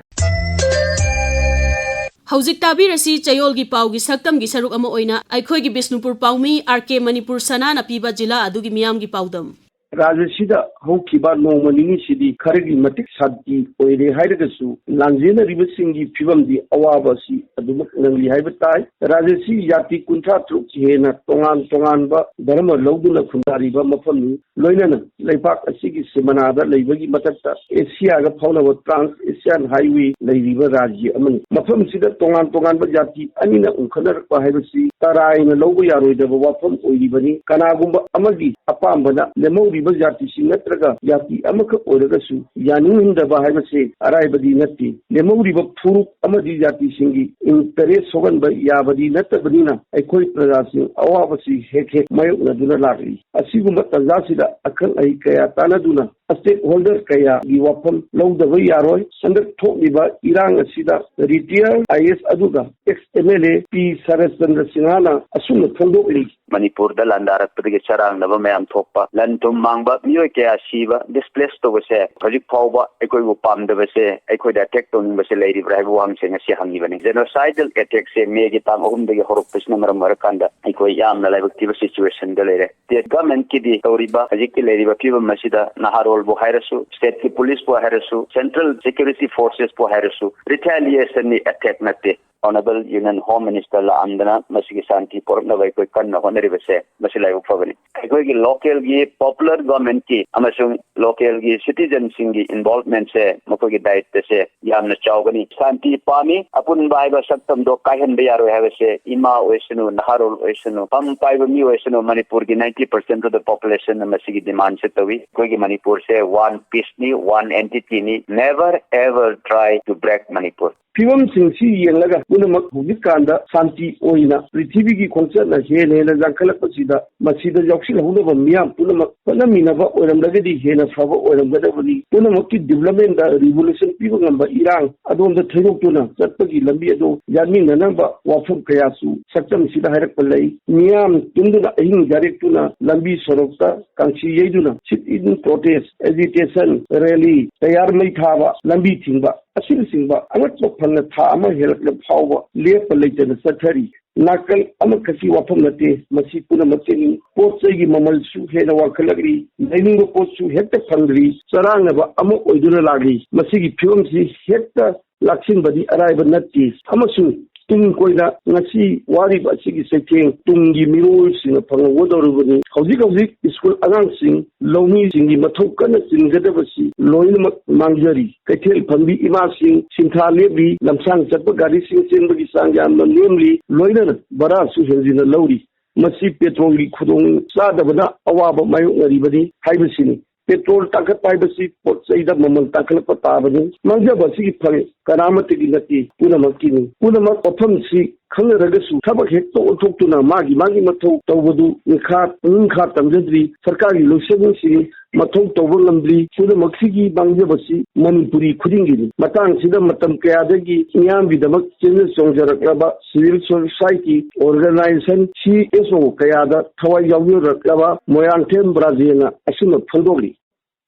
ꯍꯧꯖꯤꯛ ꯇꯥꯕꯤꯔꯁꯤ ꯆꯌꯣꯜꯒꯤ ꯄꯥꯎꯒꯤ ꯁꯛꯇꯝꯒꯤ ꯁꯔꯨꯛ ꯑꯃ ꯑꯣꯏꯅ ꯑꯩꯈꯣꯏꯒꯤ ꯕꯤꯁꯅꯨꯄꯨꯔ ꯄꯥꯎꯃꯤ ꯑꯥꯔ ꯀꯦ ꯃꯅꯤꯄꯨꯔ ꯁꯅꯥꯅ ꯄꯤꯕ ꯖꯤꯂꯥ ꯑꯗꯨꯒꯤ ꯃꯤꯌꯥꯝꯒꯤ ꯄꯥꯎꯗꯝ꯫ ꯔꯥꯖ꯭ꯌꯁꯤꯗ ꯍꯧꯈꯤꯕ ꯅꯣꯡꯃ ꯅꯤꯅꯤꯁꯤꯗꯤ ꯈꯔꯒꯤ ꯃꯇꯤꯛ ꯁꯥꯟꯇꯤ ꯑꯣꯏꯔꯦ ꯍꯥꯏꯔꯒꯁꯨ, ꯂꯥꯟꯖꯦꯟꯅꯔꯤꯕꯁꯤꯡꯒꯤ ꯐꯤꯕꯝꯗꯤ ꯑꯋꯥꯕ ꯑꯁꯤ ꯑꯗꯨꯃꯛ ꯅꯪꯂꯤ ꯍꯥꯏꯕ ꯇꯥꯏ꯫ ꯔꯥꯖ꯭ꯌꯁꯤ ꯖꯥꯇꯤ ꯀꯨꯟꯊ꯭ꯔꯥ ꯇꯔꯨꯛ ꯍꯦꯟꯅ ꯇꯣꯉꯥꯟ ꯇꯣꯉꯥꯟꯕ ꯙꯔꯃ ꯂꯧꯗꯨꯅ ꯈꯨꯟꯗꯥꯔꯤꯕ ꯃꯐꯝꯅꯤ꯫ ꯂꯣꯏꯅꯅ ꯂꯩꯕꯥꯛ ꯑꯁꯤꯒꯤ ꯁꯤꯃꯅꯥꯗ ꯂꯩꯕꯒꯤ ꯃꯊꯛꯇ ꯑꯦꯁꯤꯌꯥꯒ ꯐꯥꯎꯅꯕ ꯇ꯭ꯔꯥꯟꯁ ꯑꯦꯁꯤꯌꯥꯟ ꯍꯥꯏꯋꯦ ꯂꯩꯔꯤꯕ ꯔꯥꯖ꯭ꯌ ꯑꯃꯅꯤ꯫ ꯃꯐꯝꯁꯤꯗ ꯇꯣꯉꯥꯟ ꯇꯣꯉꯥꯟꯕ ꯖꯥꯇꯤ ꯑꯅꯤꯅ ꯎꯟꯈꯠꯅꯔꯛꯄ ꯍꯥꯏꯕꯁꯤ ꯇꯔꯥꯏꯅ ꯂꯧꯕ ꯌꯥꯔꯣꯏꯗꯕ ꯋꯥꯐꯝ ꯑꯣꯏꯔꯤꯕꯅꯤ꯫ ꯀꯅꯥꯒꯨꯝꯕ ꯑꯃꯒꯤ ꯑꯄꯥꯝꯕꯅ ꯂꯦꯝꯍꯧꯔꯤꯕ ꯖꯥꯇꯤꯁꯤꯡ ꯅꯠꯇ꯭ꯔꯒ ꯖꯥꯇꯤ ꯑꯃꯈꯛ ꯑꯣꯏꯔꯒꯁꯨ ꯌꯥꯅꯤꯡꯍꯟꯗꯕ ꯍꯥꯏꯕꯁꯤ ꯑꯔꯥꯏꯕꯗꯤ ꯅꯠꯇꯦ꯫ ꯂꯦꯝꯍꯧꯔꯤꯕ ꯐꯨꯔꯨꯞ ꯑꯃꯗꯤ ꯖꯥꯇꯤꯁꯤꯡꯒꯤ ꯏꯟꯇꯔꯦꯁ ꯁꯣꯛꯍꯟꯕ ꯌꯥꯕꯗꯤ ꯅꯠꯇꯕꯅꯤꯅ ꯑꯩꯈꯣꯏ ꯄ꯭ꯔꯖꯥꯁꯤꯡ ꯑꯋꯥꯕꯁꯤ ꯍꯦꯛ ꯍꯦꯛ ꯃꯥꯌꯣꯛꯅꯗꯨꯅ ꯂꯥꯛꯂꯤ꯫ ꯑꯁꯤꯒꯨꯝꯕ ꯇꯥꯟꯖꯥꯁꯤꯗ ꯑꯈꯪ ꯑꯍꯩ ꯀꯌꯥ ꯇꯥꯟꯅꯗꯨꯅ ꯁ꯭ꯇꯦꯛ ꯍꯣꯜꯗꯔ ꯀꯌꯥꯒꯤ ꯋꯥꯐꯝ ꯂꯧꯗꯕ ꯌꯥꯔꯣꯏ꯫ ꯍꯟꯗꯛ ꯊꯣꯛꯂꯤꯕ ꯏꯔꯥꯡ ꯑꯁꯤꯗ ꯔꯤꯇꯤꯌꯔ ꯑꯥꯏ ꯑꯦꯁ ꯑꯗꯨꯒ ꯑꯦꯛꯁ ꯑꯦꯝ ꯑꯦꯜ ꯑꯦ ꯄꯤ ꯁꯔꯠꯆꯟꯗ꯭ꯔ ꯁꯤꯡꯍꯅ ꯑꯁꯨꯝꯅ ꯐꯣꯡꯗꯣꯛꯂꯤ꯫ ꯃꯅꯤꯄꯨꯔꯗ ꯂꯥꯟꯗꯥꯔꯛꯄꯗꯒꯤ ꯆꯔꯥꯡꯅꯕ ꯃꯌꯥꯝ ꯊꯣꯛꯄ, ꯂꯟ ꯊꯨꯝ ꯃꯥꯡꯕ, ꯃꯤꯑꯣꯏ ꯀꯌꯥ ꯁꯤꯕ, ꯗꯤꯁꯄ꯭ꯂꯦꯁ ꯇꯧꯕꯁꯦ ꯍꯧꯖꯤꯛ ꯐꯥꯎꯕ ꯑꯩꯈꯣꯏꯕꯨ ꯄꯥꯝꯗꯕꯁꯦ, ꯑꯩꯈꯣꯏꯗ ꯑꯦꯇꯦꯛ ꯇꯧꯅꯤꯡꯕꯁꯦ ꯂꯩꯔꯤꯕ꯭ꯔꯥ ꯍꯥꯏꯕ ꯋꯥꯍꯪꯁꯦ ꯉꯁꯤ ꯍꯪꯉꯤꯕꯅꯤ꯫ ꯖꯦꯅꯣꯁꯥꯏꯗꯜ ꯑꯦꯇꯦꯛꯁꯦ ꯃꯦꯒꯤ ꯇꯥꯡ ꯑꯍꯨꯝꯗꯒꯤ ꯍꯧꯔꯛꯄꯁꯤꯅ ꯃꯔꯝ ꯑꯣꯏꯔꯀꯥꯟꯗ ꯑꯩꯈꯣꯏ ꯌꯥꯝꯅ ꯂꯥꯏꯕꯛ ꯊꯤꯕ ꯁꯤꯆꯨꯋꯦꯁꯟꯗ ꯂꯩꯔꯦ꯫ ꯁ꯭ꯇꯦꯠ ꯒꯚꯔꯟꯃꯦꯟꯠꯀꯤꯗꯤ ꯇꯧꯔꯤꯕ ꯍꯧꯖꯤꯛꯀꯤ ꯂꯩꯔꯤꯕ ꯐꯤꯕꯝ ꯑꯁꯤꯗ ꯅꯍꯥꯔꯣꯜꯕꯨ ꯍꯥꯏꯔꯁꯨ, ꯁ꯭ꯇꯦꯠꯀꯤ ꯄꯨꯂꯤꯁꯄꯨ ꯍꯥꯏꯔꯁꯨ, ꯁꯦꯟꯇ꯭ꯔꯦꯜ ꯁꯦꯀ꯭ꯌꯨꯔꯤꯇꯤ ꯐꯣꯔꯁꯦꯁꯄꯨ ꯍꯥꯏꯔꯁꯨ, ꯔꯤꯇꯥꯂꯤꯌꯦꯁꯟꯅꯤ, ꯑꯦꯇꯦꯛ ꯅꯠꯇꯦ꯫ ꯑꯣꯅꯔꯦꯕꯜ ꯌꯨꯅꯤꯌꯟ ꯍꯣꯝ ꯃꯤꯅꯤꯁꯇꯔ ꯂꯥꯛꯑꯝꯗꯅ ꯃꯁꯤꯒꯤ ꯁꯥꯟꯇꯤ ꯄꯣꯔꯛꯅꯕ ꯑꯩꯈꯣꯏ ꯀꯟꯅ ꯍꯣꯠꯅꯔꯤꯕꯁꯦ ꯃꯁꯤ ꯂꯥꯏꯕꯛ ꯐꯕꯅꯤ꯫ ꯑꯩꯈꯣꯏꯒꯤ ꯂꯣꯀꯦꯜꯒꯤ ꯄꯣꯄꯨꯂꯔ ꯒꯚꯔꯟꯃꯦꯟꯠꯀꯤ ꯑꯃꯁꯨꯡ ꯂꯣꯀꯦꯜꯒꯤ ꯁꯤꯇꯤꯖꯟꯁꯤꯡꯒꯤ ꯏꯟꯚꯣꯜꯚꯃꯦꯟꯠꯁꯦ ꯃꯈꯣꯏꯒꯤ ꯗꯥꯌꯤꯠꯇꯁꯦ ꯌꯥꯝꯅ ꯆꯥꯎꯒꯅꯤ꯫ ꯁꯥꯟꯇꯤ ꯄꯥꯝꯃꯤ, ꯑꯄꯨꯟꯕ ꯍꯥꯏꯕ ꯁꯛꯇꯝꯗꯣ ꯀꯥꯏꯍꯟꯕ ꯌꯥꯔꯣꯏ ꯍꯥꯏꯕꯁꯦ ꯏꯃꯥ ꯑꯣꯏꯁꯅꯨ, ꯅꯍꯥꯔꯣꯜ ꯑꯣꯏꯁꯅꯨ, ꯐꯝ ꯄꯥꯏꯕ ꯃꯤ ꯑꯣꯏꯁꯅꯨ, ꯃꯅꯤꯄꯨꯔꯒꯤ ninety percent of the population ꯃꯁꯤꯒꯤ ꯗꯤꯃꯥꯟꯁꯦ ꯇꯧꯏ꯫ ꯑꯩꯈꯣꯏꯒꯤ ꯃꯅꯤꯄꯨꯔ ꯁꯦ ꯋꯥꯟ ꯄꯤꯁꯅꯤ, ꯋꯥꯟ ꯑꯦꯟꯇꯤꯇꯤꯅꯤ꯫ Never ever try to break Manipur. ꯐꯤꯕꯝꯁꯤꯡꯁꯤ ꯌꯦꯡꯂꯒ ꯄꯨꯝꯅꯃꯛ ꯍꯧꯖꯤꯛꯀꯥꯟꯗ ꯁꯥꯟꯇꯤ ꯑꯣꯏꯅ ꯄ꯭ꯔꯤꯊꯤꯕꯤꯒꯤ ꯈꯣꯡꯆꯠꯅ ꯍꯦꯟꯅ ꯍꯦꯟꯅ ꯌꯥꯡꯈꯠꯂꯛꯄꯁꯤꯗ ꯃꯁꯤꯗ ꯌꯥꯎꯁꯤꯜꯍꯧꯅꯕ ꯃꯤꯌꯥꯝ ꯄꯨꯝꯅꯃꯛ ꯍꯣꯠꯅꯃꯤꯟꯅꯕ ꯑꯣꯏꯔꯝꯂꯒꯗꯤ ꯍꯦꯟꯅ ꯐꯕ ꯑꯣꯏꯔꯝꯒꯗꯕꯅꯤ꯫ ꯄꯨꯝꯅꯃꯛꯀꯤ developmentꯗ revolution ꯄꯤꯕ ꯉꯝꯕ ꯏꯔꯥꯡ ꯑꯗꯣꯝꯗ ꯊꯩꯗꯣꯛꯇꯨꯅ ꯆꯠꯄꯒꯤ ꯂꯝꯕꯤ ꯑꯗꯨ ꯌꯥꯠꯃꯤꯟꯅꯅꯕ ꯋꯥꯐꯝ ꯀꯌꯥꯁꯨ ꯁꯛꯇꯝꯁꯤꯗ ꯍꯥꯏꯔꯛꯄ ꯂꯩ꯫ ꯃꯤꯌꯥꯝ ꯇꯨꯝꯗꯨꯅ ꯑꯍꯤꯡ ꯌꯥꯔꯦꯛꯇꯨꯅ ꯂꯝꯕꯤ ꯁꯣꯔꯣꯛꯇ ꯀꯥꯡꯁꯤ ꯌꯩꯗꯨꯅ sit-in protest, agitation, rally, ꯇꯌꯥꯔ ꯃꯩ ꯊꯥꯕ, ꯂꯝꯕꯤ ꯊꯤꯡꯕ ꯑꯁꯤꯅꯆꯤꯡꯕ ꯑꯉꯛꯄ ꯐꯪꯅ ꯊꯥ ꯑꯃ ꯍꯦꯜꯂꯛꯂꯕ ꯐꯥꯎꯕ ꯂꯦꯞꯄ ꯂꯩꯇꯅ ꯆꯠꯊꯔꯤ꯫ ꯅꯥꯀꯜ ꯑꯃꯈꯛꯀꯤ ꯋꯥꯐꯝ ꯅꯠꯇꯦ, ꯃꯁꯤ ꯄꯨꯝꯅꯃꯛꯀꯤꯅꯤ꯫ ꯄꯣꯠ ꯆꯩꯒꯤ ꯃꯃꯜꯁꯨ ꯍꯦꯟꯅ ꯋꯥꯡꯈꯠꯂꯛꯂꯤ, ꯂꯩꯅꯤꯡꯕ ꯄꯣꯠꯁꯨ ꯍꯦꯛꯇ ꯐꯪꯗ꯭ꯔꯤ, ꯆꯔꯥꯡꯅꯕ ꯑꯃ ꯑꯣꯏꯗꯨꯅ ꯂꯥꯛꯂꯤ꯫ ꯃꯁꯤꯒꯤ ꯐꯤꯕꯝꯁꯤ ꯍꯦꯛꯇ ꯂꯥꯛꯁꯤꯟꯕꯗꯤ ꯑꯔꯥꯏꯕ ꯅꯠꯇꯦ, ꯑꯃꯁꯨꯡ ꯇꯨꯡ ꯀꯣꯏꯅ ꯉꯁꯤ ꯋꯥꯔꯤꯕ ꯑꯁꯤꯒꯤ ꯆꯩꯊꯦꯡ ꯇꯨꯡꯒꯤ ꯃꯤꯔꯣꯜꯁꯤꯡꯅ ꯐꯪꯍꯧꯒꯗꯧꯔꯤꯕꯅꯤ꯫ ꯍꯧꯖꯤꯛ ꯍꯧꯖꯤꯛ ꯁ꯭ꯀꯨꯜ ꯑꯉꯥꯡꯁꯤꯡ, ꯂꯧꯃꯤꯁꯤꯡꯒꯤ ꯃꯊꯧ ꯀꯟꯅ ꯆꯤꯟꯒꯗꯕꯁꯤ ꯂꯣꯏꯅꯃꯛ ꯃꯥꯡꯖꯔꯤ꯫ ꯀꯩꯊꯦꯜ ꯐꯝꯕꯤ ꯏꯃꯥꯁꯤꯡ ꯁꯤꯟꯊꯥ ꯂꯦꯞꯂꯤ, ꯂꯝꯁꯥꯡ ꯆꯠꯄ ꯒꯥꯔꯤꯁꯤꯡ ꯆꯦꯟꯕꯒꯤ ꯆꯥꯡ ꯌꯥꯝꯅ ꯅꯦꯝꯂꯤ, ꯂꯣꯏꯅꯅ ꯚꯔꯥꯁꯨ ꯍꯦꯟꯖꯤꯟꯅ ꯂꯧꯔꯤ꯫ ꯃꯁꯤ ꯄꯦꯇ꯭ꯔꯣꯜꯒꯤ ꯈꯨꯗꯣꯡ ꯆꯥꯗꯕꯅ ꯑꯋꯥꯕ ꯃꯥꯌꯣꯛꯅꯔꯤꯕꯅꯤ ꯍꯥꯏꯕꯁꯤꯅꯤ꯫ ꯄꯦꯇ꯭ꯔꯣꯜ ꯇꯥꯡꯈꯠꯄ ꯍꯥꯏꯕꯁꯤ ꯄꯣꯠ ꯆꯩꯗ ꯃꯃꯜ ꯇꯥꯡꯈꯠꯂꯛꯄ ꯇꯥꯕꯅꯤ꯫ ꯃꯥꯡꯖꯕ ꯑꯁꯤꯒꯤ ꯐꯜ ꯀꯅꯥꯃꯠꯇꯒꯤ ꯅꯠꯇꯦ, ꯄꯨꯝꯅꯃꯛꯀꯤꯅꯤ꯫ ꯄꯨꯝꯅꯃꯛ ꯋꯥꯐꯝꯁꯤ ꯈꯪꯅꯔꯒꯁꯨ ꯊꯕꯛ ꯍꯦꯛꯇ ꯑꯣꯟꯊꯣꯛꯇꯨꯅ ꯃꯥꯒꯤ ꯃꯥꯒꯤ ꯃꯊꯧ ꯇꯧꯕꯗꯨ ꯅꯤꯡꯈꯥ ꯅꯤꯡꯈꯥ ꯇꯝꯖꯗ꯭ꯔꯤ꯫ ꯁꯔꯀꯥꯔꯒꯤ ꯂꯣꯏꯁꯪꯁꯤꯡ ꯃꯊꯧ ꯇꯧꯕ ꯉꯝꯗ꯭ꯔꯤ꯫ ꯄꯨꯝꯅꯃꯛꯁꯤꯒꯤ ꯃꯥꯡꯖꯕꯁꯤ ꯃꯅꯤꯄꯨꯔꯤ ꯈꯨꯗꯤꯡꯒꯤꯅꯤ꯫ ꯃꯇꯥꯡꯁꯤꯗ ꯃꯇꯝ ꯀꯌꯥꯗꯒꯤ ꯃꯤꯌꯥꯝꯒꯤꯗꯃꯛ change ꯆꯣꯡꯖꯔꯛꯂꯕ civil society organization, C S O, ꯀꯌꯥꯗ ꯊꯋꯥꯏ ꯌꯥꯎꯖꯔꯛꯂꯕ ꯃꯣꯏꯔꯥꯡꯊꯦꯝ ꯕ꯭ꯔꯥꯖꯦꯟꯅ ꯑꯁꯨꯝꯅ ꯐꯣꯡꯗꯣꯛꯂꯤ꯫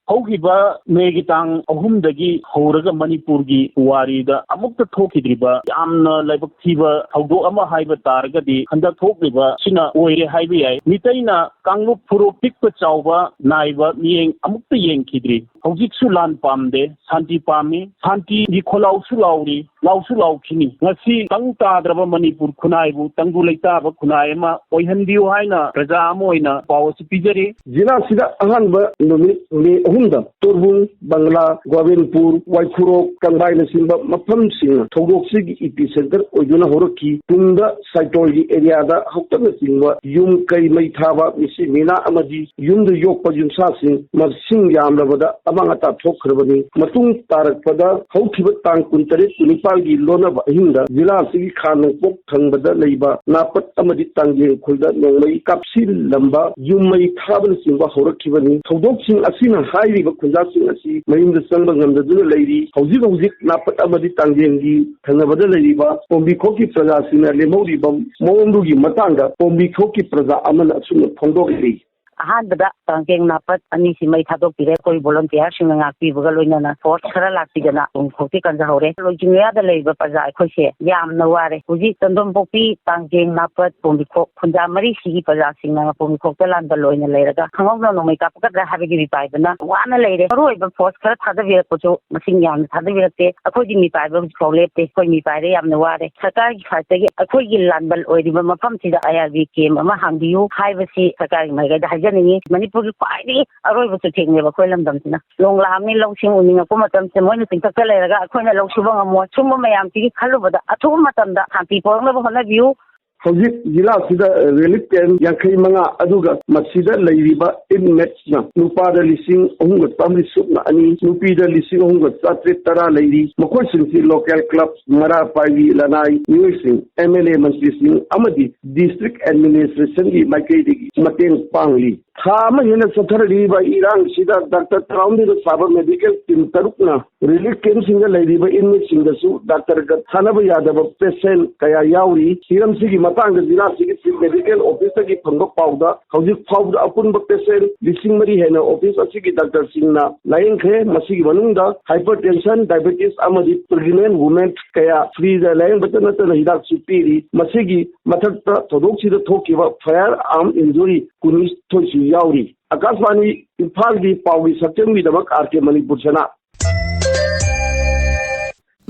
ꯍꯧꯈꯤꯕ ꯃꯦꯒꯤ ꯇꯥꯡ ꯑꯍꯨꯝꯗꯒꯤ ꯍꯧꯔꯒ ꯃꯅꯤꯄꯨꯔꯒꯤ ꯄꯨꯋꯥꯔꯤꯗ ꯑꯃꯨꯛꯇ ꯊꯣꯛꯈꯤꯗ꯭ꯔꯤꯕ ꯌꯥꯝꯅ ꯂꯥꯏꯕꯛ ꯊꯤꯕ ꯊꯧꯗꯣꯛ ꯑꯃ ꯍꯥꯏꯕ ꯇꯥꯔꯒꯗꯤ ꯍꯟꯗꯛ ꯊꯣꯛꯂꯤꯕ ꯁꯤꯅ ꯑꯣꯏꯔꯦ ꯍꯥꯏꯕ ꯌꯥꯏ꯫ ꯃꯤꯇꯩꯅ ꯀꯥꯡꯂꯨꯞ ꯐꯨꯔꯨꯞ ꯄꯤꯛꯄ ꯆꯥꯎꯕ ꯅꯥꯏꯕ ꯃꯤꯠꯌꯦꯡ ꯑꯃꯨꯛꯇ ꯌꯦꯡꯈꯤꯗ꯭ꯔꯤ꯫ ꯍꯧꯖꯤꯛꯁꯨ ꯂꯥꯟ ꯄꯥꯝꯗꯦ, ꯁꯥꯟꯇꯤ ꯄꯥꯝꯃꯤ꯫ ꯁꯥꯟꯇꯤꯒꯤ ꯈꯣꯜꯂꯥꯎꯁꯨ ꯂꯥꯎꯔꯤ, ꯂꯥꯎꯁꯨ ꯂꯥꯎꯈꯤꯅꯤ꯫ ꯉꯁꯤ ꯇꯪ ꯇꯥꯗ꯭ꯔꯕ ꯃꯅꯤꯄꯨꯔ ꯈꯨꯟꯅꯥꯏꯕꯨ ꯇꯪꯗꯨ ꯂꯩꯇꯥꯕ ꯈꯨꯟꯅꯥꯏ ꯑꯃ ꯑꯣꯏꯍꯟꯕꯤꯌꯨ ꯍꯥꯏꯅ ꯄ꯭ꯔꯖꯥ ꯑꯃ ꯑꯣꯏꯅ ꯄꯥꯎ ꯑꯁꯤ ꯄꯤꯖꯔꯤ꯫ ꯖꯤꯂꯥꯁꯤꯗ ꯑꯍꯥꯟꯕ ꯅꯨꯃꯤꯠ ꯃꯦ ꯑꯍꯨꯝ ꯃꯇꯨꯡꯗ ꯇꯣꯔꯕꯨꯡ, ꯕꯪꯒꯂꯥ, ꯒꯣꯕꯤꯟꯄꯨꯔ, ꯋꯥꯏꯈꯨꯔꯣꯛ, ꯀꯪꯕꯥꯏꯅꯆꯤꯡꯕ ꯃꯐꯝꯁꯤꯡꯅ ꯊꯧꯗꯣꯛꯁꯤꯒꯤ ꯏꯄꯤ ꯁꯦꯟꯇꯔ ꯑꯣꯏꯗꯨꯅ ꯍꯧꯔꯛꯈꯤ꯫ ꯇꯨꯡꯗ ꯁꯥꯏꯇꯣꯜꯒꯤ ꯑꯦꯔꯤꯌꯥꯗ ꯍꯧꯇꯛꯅꯆꯤꯡꯕ ꯌꯨꯝ ꯀꯩ ꯃꯩ ꯊꯥꯕ, ꯃꯤꯁꯤ ꯃꯤꯅꯥ ꯑꯃꯗꯤ ꯌꯨꯝꯗ ꯌꯣꯛꯄ ꯌꯨꯝꯁꯥꯁꯤꯡ ꯃꯁꯤꯡ ꯌꯥꯝꯂꯕꯗ ꯑꯃꯥꯡ ꯑꯇꯥ ꯊꯣꯛꯈ꯭ꯔꯕꯅꯤ꯫ ꯃꯇꯨꯡ ꯇꯥꯔꯛꯄꯗ ꯍꯧꯈꯤꯕ ꯇꯥꯡ ꯀꯨꯟꯇꯔꯦꯠ, ꯀꯨꯟꯅꯤꯄꯥꯜꯒꯤ ꯂꯣꯟꯅꯕ ꯑꯍꯤꯡꯗ ꯖꯤꯂꯥ ꯑꯁꯤꯒꯤ ꯈꯥ ꯅꯣꯡꯄꯣꯛ ꯊꯪꯕꯗ ꯂꯩꯕ ꯅꯥꯄꯠ ꯑꯃꯗꯤ ꯇꯥꯡꯖꯦꯡ ꯈꯨꯜꯗ ꯅꯣꯡꯃꯩ ꯀꯥꯞꯁꯤꯜꯂꯝꯕ, ꯌꯨꯝ ꯃꯩ ꯊꯥꯕꯅꯆꯤꯡꯕ ꯍꯧꯔꯛꯈꯤꯕꯅꯤ꯫ ꯊꯧꯗꯣꯛꯁꯤꯡ ꯑꯁꯤꯅ ꯍꯥꯏꯔꯤꯕ ꯈꯨꯟꯖꯥꯁꯤꯡ ꯑꯁꯤ ꯃꯌꯨꯝꯗ ꯆꯪꯕ ꯉꯝꯗꯗꯨꯅ ꯂꯩꯔꯤ꯫ ꯍꯧꯖꯤꯛ ꯍꯧꯖꯤꯛ ꯅꯥꯄꯠ ꯑꯃꯗꯤ ꯇꯥꯡꯖꯦꯡꯒꯤ ꯊꯪꯅꯕꯗ ꯂꯩꯔꯤꯕ ꯄꯣꯝꯕꯤꯈꯣꯛꯀꯤ ꯄ꯭ꯔꯖꯥꯁꯤꯡꯅ ꯂꯦꯝꯍꯧꯔꯤꯕ ꯃꯑꯣꯡꯗꯨꯒꯤ ꯃꯇꯥꯡꯗ ꯄꯣꯝꯕꯤꯈꯣꯛꯀꯤ ꯄ꯭ꯔꯖꯥ ꯑꯃꯅ ꯑꯁꯨꯝꯅ ꯐꯣꯡꯗꯣꯛꯂꯤ꯫ ꯑꯍꯥꯟꯕꯗ ꯀꯥꯡꯖꯦꯡ ꯅꯥꯄꯠ ꯑꯅꯤꯁꯤ ꯃꯩ ꯊꯥꯗꯣꯛꯄꯤꯔꯦ꯫ ꯑꯩꯈꯣꯏ ꯚꯣꯂꯨꯟꯇꯤꯌꯥꯔꯁꯤꯡꯅ ꯉꯥꯛꯄꯤꯕꯒ ꯂꯣꯏꯅꯅ ꯐꯣꯔꯁ ꯈꯔ ꯂꯥꯛꯄꯤꯗꯅ ꯄꯣꯝꯕꯤꯈꯣꯛꯇꯤ ꯀꯟꯖꯍꯧꯔꯦ꯫ ꯂꯣꯏꯖꯤꯡ ꯂꯣꯌꯥꯗ ꯂꯩꯔꯤꯕ ꯄ꯭ꯔꯖꯥ ꯑꯩꯈꯣꯏꯁꯦ ꯌꯥꯝꯅ ꯋꯥꯔꯦ꯫ ꯍꯧꯖꯤꯛ ꯆꯟꯗꯣꯝꯄꯣꯛꯄꯤ, ꯀꯥꯡꯖꯦꯡ ꯅꯥꯄꯠ, ꯄꯣꯝꯕꯤꯈꯣꯛ ꯈꯨꯟꯖꯥ ꯃꯔꯤꯁꯤꯒꯤ ꯄ꯭ꯔꯖꯥꯁꯤꯡꯅ ꯄꯣꯝꯕꯤꯈꯣꯛꯇ ꯂꯥꯟꯕ ꯂꯣꯏꯅ ꯂꯩꯔꯒ ꯈꯪꯍꯧꯗꯅ ꯅꯣꯡꯃꯩ ꯀꯥꯞꯄꯛꯀꯗ꯭ꯔꯥ ꯍꯥꯏꯕꯒꯤ ꯃꯤꯄꯥꯏꯕꯅ ꯋꯥꯅ ꯂꯩꯔꯦ꯫ ꯃꯔꯨꯑꯣꯏꯕ ꯐꯣꯔꯁ ꯈꯔ ꯊꯥꯗꯕꯤꯔꯛꯄꯁꯨ ꯃꯁꯤꯡ ꯌꯥꯝꯅ ꯊꯥꯗꯕꯤꯔꯛꯇꯦ꯫ ꯑꯩꯈꯣꯏꯗꯤ ꯃꯤꯄꯥꯏꯕ ꯍꯧꯖꯤꯛꯐꯥꯎ ꯂꯦꯞꯇꯦ꯫ ꯑꯩꯈꯣꯏ ꯃꯤꯄꯥꯏꯔꯦ, ꯌꯥꯝꯅ ꯋꯥꯔꯦ꯫ ꯁꯔꯀꯥꯔꯒꯤ ꯁꯥꯏꯠꯇꯒꯤ ꯑꯩꯈꯣꯏꯒꯤ ꯂꯥꯟꯕꯟ ꯑꯣꯏꯔꯤꯕ ꯃꯐꯝꯁꯤꯗ ꯑꯥꯏ ꯑꯥꯔ ꯕꯤ ꯀꯦꯝ ꯑꯃ ꯍꯥꯡꯕꯤꯌꯨ ꯍꯥꯏꯕꯁꯤ ꯁꯔꯀꯥꯔꯒꯤ ꯃꯥꯏꯀꯩꯗ ꯍꯥꯏꯖꯅꯤꯡꯉꯤ꯫ ꯃꯅꯤꯄꯨꯔꯒꯤ ꯈ꯭ꯋꯥꯏꯗꯒꯤ ꯑꯔꯣꯏꯕ ꯆꯨꯊꯦꯛꯅꯦꯕ ꯑꯩꯈꯣꯏ ꯂꯝꯗꯝꯁꯤꯅ꯫ ꯅꯣꯡ ꯂꯥꯛꯑꯝꯅꯤ, ꯂꯧꯁꯤꯡ ꯎꯅꯤꯡꯉꯛꯄ ꯃꯇꯝꯁꯤꯗ ꯃꯣꯏꯅ ꯆꯤꯡꯊꯛꯇ ꯂꯩꯔꯒ ꯑꯩꯈꯣꯏꯅ ꯂꯧ ꯁꯨꯕ ꯉꯝꯃꯣꯏ꯫ ꯁꯨꯝꯕ ꯃꯌꯥꯝꯁꯤꯒꯤ ꯈꯜꯂꯨꯕꯗ ꯑꯊꯨꯕ ꯃꯇꯝꯗ ꯁꯥꯟꯇꯤ ꯄꯨꯔꯛꯅꯕ ꯍꯣꯠꯅꯕꯤꯌꯨ꯫ ꯍꯧꯖꯤꯛ ꯖꯤꯂꯥꯁꯤꯗ ꯔꯤꯂꯤꯐ ꯀꯦꯝꯞ ꯌꯥꯡꯈꯩ ꯃꯉꯥ, ꯑꯗꯨꯒ ꯃꯁꯤꯗ ꯂꯩꯔꯤꯕ ꯏꯟꯃꯦꯠꯁꯅ ꯅꯨꯄꯥꯗ ꯂꯤꯁꯤꯡ ꯑꯍꯨꯝꯒ ꯆꯥꯝꯃꯔꯤ ꯁꯨꯞꯅ ꯑꯅꯤ, ꯅꯨꯄꯤꯗ ꯂꯤꯁꯤꯡ ꯑꯍꯨꯝꯒ ꯆꯥꯇ꯭ꯔꯦꯠ ꯇꯔꯥ ꯂꯩꯔꯤ꯫ ꯃꯈꯣꯏꯁꯤꯡꯁꯤ ꯂꯣꯀꯦꯜ ꯀ꯭ꯂꯕ, ꯃꯔꯥ ꯄꯥꯏꯕꯤ ꯂꯅꯥꯏ ꯃꯤꯑꯣꯏꯁꯤꯡ, ꯑꯦꯝ ꯑꯦꯜ ꯑꯦ ꯃꯟꯇ꯭ꯔꯤꯁꯤꯡ ꯑꯃꯗꯤ ꯗꯤꯁꯇ꯭ꯔꯤꯛ ꯑꯦꯗꯃꯤꯅꯤꯁꯇ꯭ꯔꯦꯁꯟꯒꯤ ꯃꯥꯏꯀꯩꯗꯒꯤ ꯃꯇꯦꯡ ꯄꯥꯡꯂꯤ꯫ ꯊꯥ ꯑꯃ ꯍꯦꯟꯅ ꯆꯠꯊꯔꯛꯂꯤꯕ ꯏꯔꯥꯡꯁꯤꯗ ꯗꯥꯛꯇꯔ ꯇꯔꯥꯍꯨꯝꯗꯣꯏꯗ ꯁꯥꯕ ꯃꯦꯗꯤꯀꯦꯜ ꯇꯤꯝ ꯇꯔꯨꯛꯅ ꯔꯤꯂꯤꯐ ꯀꯦꯝꯞꯁꯤꯡꯗ ꯂꯩꯔꯤꯕ ꯏꯟꯃꯦꯠꯁꯤꯡꯗꯁꯨ ꯗꯥꯛꯇꯔꯒ ꯊꯥꯅꯕ ꯌꯥꯗꯕ ꯄꯦꯁꯦꯟ ꯀꯌꯥ ꯌꯥꯎꯔꯤ꯫ ꯍꯤꯔꯝꯁꯤꯒꯤ ꯃꯇꯥꯡꯗ ꯖꯤꯂꯥꯁꯤꯒꯤ ꯆꯤꯐ ꯃꯦꯗꯤꯀꯦꯜ ꯑꯣꯐꯤꯁꯇꯒꯤ ꯐꯪꯕ ꯄꯥꯎꯗ ꯍꯧꯖꯤꯛ ꯐꯥꯎꯕꯗ ꯑꯄꯨꯟꯕ ꯄꯦꯁꯦꯟ ꯂꯤꯁꯤꯡ ꯃꯔꯤ ꯍꯦꯟꯅ ꯑꯣꯐꯤꯁ ꯑꯁꯤꯒꯤ ꯗꯥꯛꯇꯔꯁꯤꯡꯅ ꯂꯥꯌꯦꯡꯈ꯭ꯔꯦ꯫ ꯃꯁꯤꯒꯤ ꯃꯅꯨꯡꯗ ꯍꯥꯏꯄꯔꯇꯦꯟꯁꯟ, ꯗꯥꯏꯕꯦꯇꯤꯁ ꯑꯃꯗꯤ ꯄ꯭ꯔꯦꯒꯅꯦꯟ ꯋꯨꯃꯦꯟ ꯀꯌꯥ ꯐ꯭ꯔꯤꯗ ꯂꯥꯌꯦꯡꯕꯇ ꯅꯠꯇꯅ ꯍꯤꯗꯥꯛꯁꯨ ꯄꯤꯔꯤ꯫ ꯃꯁꯤꯒꯤ ꯃꯊꯛꯇ ꯊꯧꯗꯣꯛꯁꯤꯗ ꯊꯣꯛꯈꯤꯕ ꯐꯥꯌꯔ ꯑꯥꯔꯝ ꯏꯟꯖꯨꯔꯤ ꯀꯨꯟꯅꯤꯊꯣꯏꯁꯨ ꯌꯥꯎꯔꯤ꯫ ꯑꯀꯥꯁꯕꯥꯅꯤ ꯏꯝꯐꯥꯜꯒꯤ ꯄꯥꯎꯒꯤ ꯁꯛꯇꯝꯒꯤꯗꯃꯛ ꯑꯥꯔ ꯀꯦ ꯃꯅꯤꯄꯨꯔ ꯁꯅꯥ꯫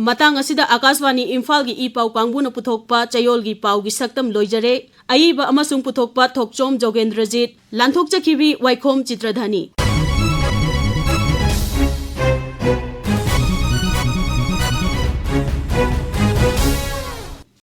ꯃꯇꯥꯡ ꯑꯁꯤꯗ ꯑꯀꯥꯁꯕꯥꯅꯤ ꯏꯝꯐꯥꯜꯒꯤ ꯏ ꯄꯥꯎ ꯀꯥꯡꯕꯨꯅ ꯄꯨꯊꯣꯛꯄ ꯆꯌꯣꯜꯒꯤ ꯄꯥꯎꯒꯤ ꯁꯛꯇꯝ ꯂꯣꯏꯖꯔꯦ꯫ ꯑꯏꯕ ꯑꯃꯁꯨꯡ ꯄꯨꯊꯣꯛꯄ ꯊꯣꯛꯆꯣꯝ ꯖꯣꯒꯦꯟꯗ꯭ꯔꯖꯤꯠ, ꯂꯥꯟꯊꯣꯛꯆꯈꯤꯕꯤ ꯋꯥꯏꯈꯣꯝ ꯆꯤꯇ꯭ꯔꯙꯥꯅꯤ꯫